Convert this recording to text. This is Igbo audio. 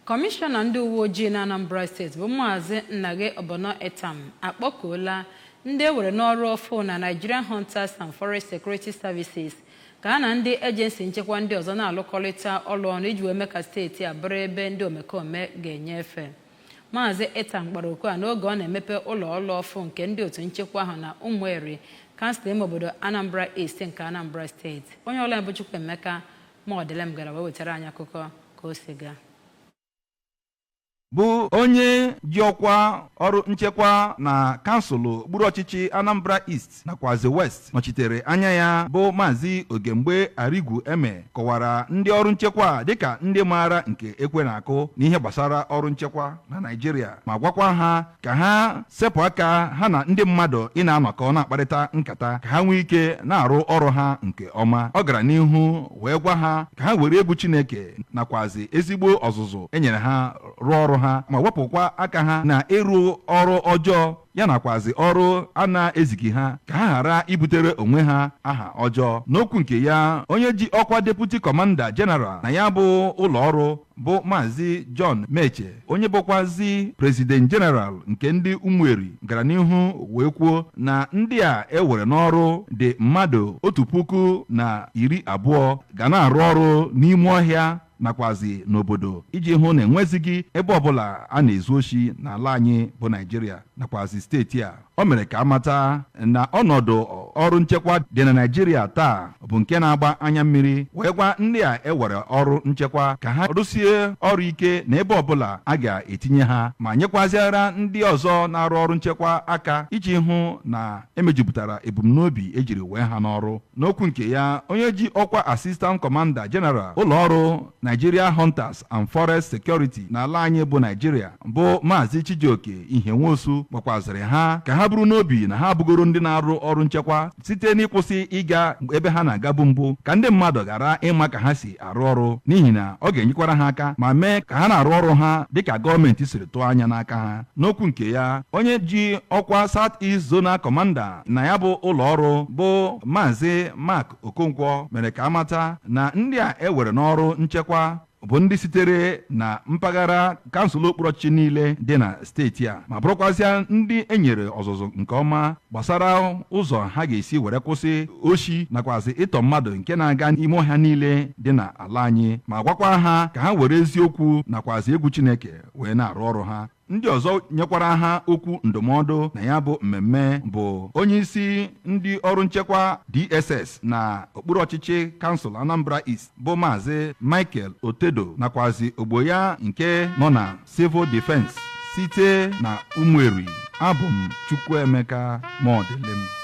Kọmishọna ndị uwe ojii na Anambra Steeti bụ Maazị Nnaghe Obono Itam akpọkuola ndị e were n'ọrụ ọfụ na Nigerian Hunters and Forest Security Services ka ha na ndị ejensi nchekwa ndị ọzọ na-alụkọrịta ọlụ ọnụ iji wee mee ka steeti a bụrụ ebe ndị omekome ga-enye efe. Maazị Itam kpara oku a n'oge ọ na-emepe ụlọ ọlụ ọfụ nke ndị otu nchekwa ahụ na Ụmụeri, kansụl ime obodo Anambra East nke Anambra Steeti. Onye ọlụ anyị bụ Chukwuemeka Mọdịlem gara wee wetara anyị akụkọ ka o si gaa. Bụ onye ji ọkwa ọrụ nchekwa na kansụl okpuru ọchịchị Anambra East nakwazi West nọchitere anya ya, bụ Maazị Ogemgbe Arigwu Eme, kọwara ndị ọrụ nchekwa dịka ndị maara nke ekwe na-akụ n'ihe gbasara ọrụ nchekwa na Naịjirịa, ma gwakwa ha ka ha sepụ aka ha na ndị mmadụ ị na-anọkọ na-akparịta nkata, ka ha nwee ike na-arụ ọrụ ha nke ọma. Ọ gara n'ihu wee gwa ha ka ha were egwu Chineke nakwazi ezigbo ọzụzụ e nyere ha rụọ ọrụ ha, ma wepụkwa aka ha na ịrụ ọrụ ọjọọ ya nakwazi ọrụ a na-ezighị ha, ka ha ghara ibutere onwe ha aha ọjọọ. N'okwu nke ya, onye ji ọkwa Deputy Commander General na ya bụ ụlọ ọrụ, bụ Maazị John Meche, onye bụkwazi President General nke ndị Ụmụeri, gara n'ihu wee kwuo na ndị a ewere n'ọrụ dị mmadụ 1,020 ga na-arụ ọrụ n'ime ọhịa nakwazi n'obodo iji hụ na enwezighị ebe ọbụla a na-ezu oshi n'ala anyị bụ Naịjirịa nakwazi steeti a. O mere ka amata na ọnọdụ ọrụ nchekwa dị na Naịjirịa taa bụ nke na-agba anya mmiri, wee gwa ndị a ewere ọrụ nchekwa ka ha rụsie ọrụ ike na ebe ọbụla a ga-etinye ha, ma nyekwaziara ndị ọzọ na-arụ ọrụ nchekwa aka iji hụ na emejupụtara ebumnobi ejiri wee ha n'ọrụ. N'okwu nke ya, onye ji ọkwa Assistant Commander General ụlọọrụ Nigeria Hunters and Forest Security n'ala anyị bụ Naijiria, bụ Maazị Chijioke Ihenwosu, gbakwazịrị ha ka ha bụrụ n'obi na ha abụgoro ndị na-arụ ọrụ nchekwa site n'ịkwụsị ịga ebe ha na-agabu mbụ, ka ndị mmadụ ghara ịma ka ha si arụ ọrụ, n'ihi na ọ ga-enyekwara ha aka ma mee ka ha na-arụ ọrụ ha dịka gọọmenti siri tụọ anya n'aka ha. N'okwu nke ya, onye ji ọkwa South East Zonal Commander na ya bụ ụlọ ọrụ, bụ Maazị Mark Okonkwo, mere ka amata na ndị a ewere n'ọrụ nchekwa bụ ndị sitere na mpaghara kansụl okpuru ọchịchị niile dị na steeti a, ma bụrụkwazịa ndị e nyere ọzụzụ nke ọma gbasara ụzọ ha ga-esi were kwụsị oshi nakwazi ịtọ mmadụ nke na-aga n'ime ọhịa niile dị n'ala anyị, ma gwakwa ha ka ha were eziokwu nakwazi egwu Chineke wee na-arụ ọrụ ha. Ndị ọzọ nyekwara ha okwu ndụmọdụ na ya bụ mmemme bụ onyeisi ndị ọrụ nchekwa DSS na okpuru ọchịchị kansụl Anambra East, bụ Maazị Michael Otedo, nakwazi ogbo ya nke nọ na Civil Defense. Site na Ụmụeri, abụ m Chukwuemeka Mọdịlịm.